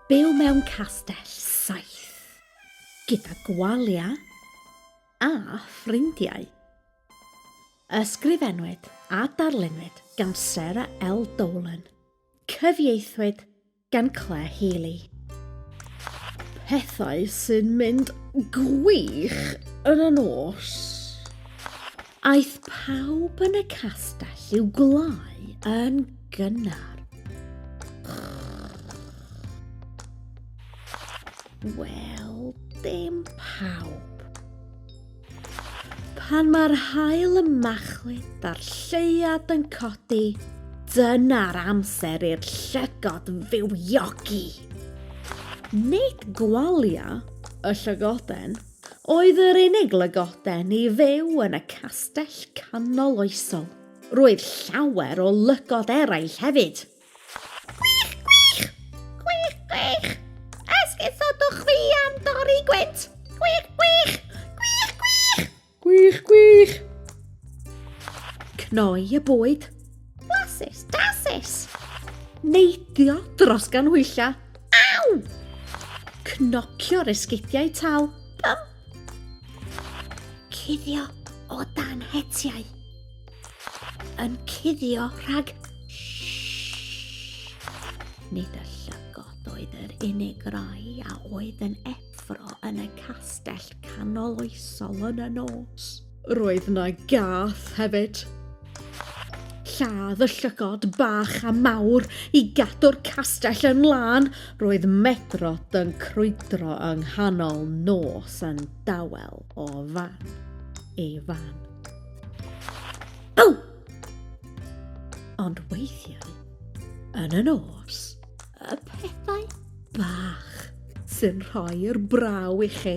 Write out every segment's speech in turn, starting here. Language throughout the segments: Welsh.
Byw mewn castell saith, gyda gwalia a ffrindiau. Ysgrifennwyd a darllenwyd gan Sarah L Dolan. Cyfieithwyd gan Claire Healy. Pethau sy'n mynd gwych yn y nos. Aeth pawb yn y castell i'w gwlâu yn gynnar. Wel, dim pawb. Pan mae'r haul yn machlud a'r lleuad yn codi, dyna'r amser i'r llygod fywiogi. Nid Gwalia, y llygoden, oedd yr unig lygoden i fyw yn y castell canoloesol. Roedd llawer o lygod eraill hefyd. Gwych, gwych! Gwych, gwych! Esgusodwch fi am dorri gwynt! Gwych, gwych! Gwych, gwych! Gwych, gwych! Cnoi y bwyd. Blasus, dasus! Neidio dros ganhwyllau. Aw! Cnocio'r esgidiau tal. Bum! Cuddio o dan hetiau. Yn cuddio rhag... Nid y llygod oedd yr unig rai a oedd yn effro yn y castell canoloesol yn y nos. Roedd na gath hefyd. Lladd y llygod bach a mawr i gadw'r castell yn lân. Roedd Medrod yn crwydro yng nghanol nos yn dawel o fan i fan. Bw! Ond weithiau, yn y nos, y pethau bach sy'n rhoi'r braw i chi.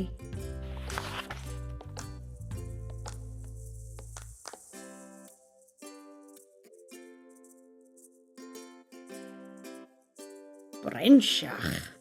Brensiach.